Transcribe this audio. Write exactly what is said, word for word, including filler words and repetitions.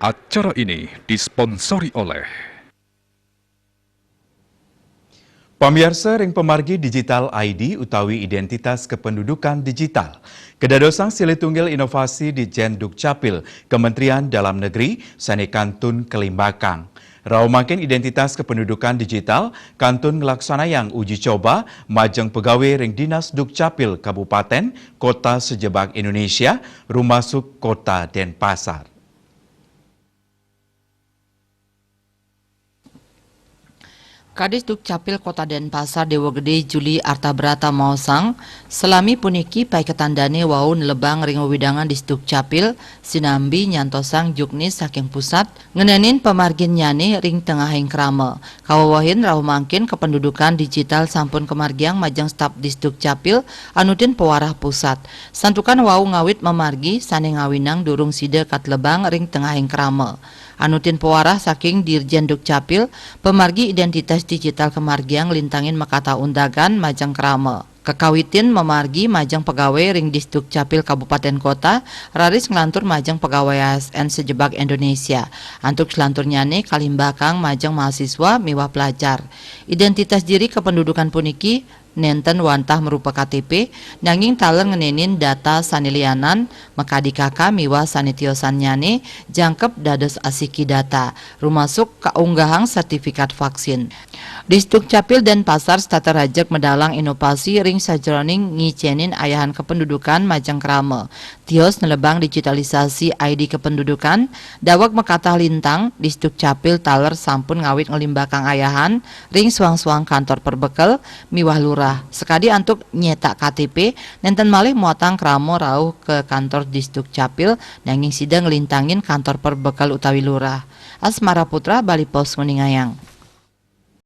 Acara ini disponsori oleh Pamiarsa ring pamargi digital I D utawi identitas kependudukan digital. Kadadosang silih tunggil inovasi di Jen Dukcapil, Kementerian Dalam Negeri, sane kantun kalimbakang. Rauh mangkin identitas kependudukan digital kantun nglaksanayang uji coba majeng pegawai ring Dinas Dukcapil Kabupaten, Kota sajebag Indonesia, rumasuk Kota Denpasar. Kadis Dukcapil Kota Denpasar Dewa Gede Juli Artabrata maosang, salami puniki paiketandane wau nelebang ring wewidangan Disdukcapil, sinambi nyantosang juknis saking pusat, ngenenin pamarginnyane ring tengahing krama. Kawewehin rauh mangkin kependudukan digital sampun kamargiang majeng staf Disdukcapil anutin pawarah pusat. Santukan wau ngawit mamargi sane ngawinang durung sida katelebang ring tengahing krama. Anutin pawarah saking Dirjen Dukcapil, pamargi identitas digital kamargiang nglintangin makatah undagan majeng krama. Kakawitin mamargi majeng pegawai ring Disdukcapil Kabupaten Kota, raris nglantur majeng pegawai A S N sajebag Indonesia. Antuk selanturnyane kalimbakang majeng mahasiswa miwah pelajar. Identitas diri kependudukan puniki nenten wantah marupa K T P, nanging taler ngenenin data sane lianan, makadi K K miwah sane tiosannyane jangkep dados asiki data, rumasuk kaunggahang sertifikat vaksin. Disdukcapil Denpasar setata rajeg medalang inovasi ring sajeroning ngicenin ayahan kependudukan majeng krama. Tios nelebang digitalisasi I D kependudukan, daweg makatah lintang, Disdukcapil taler sampun ngawit nglimbakang ayahan ring suang-suang kantor perbekel miwah lurah. Sakadi antuk nyetak K T P, nenten malih muatang krama rauh ka kantor Disdukcapil, nanging sida nglintangin kantor perbekel utawi lurah. Asmara Putra, Bali Post nguningayang.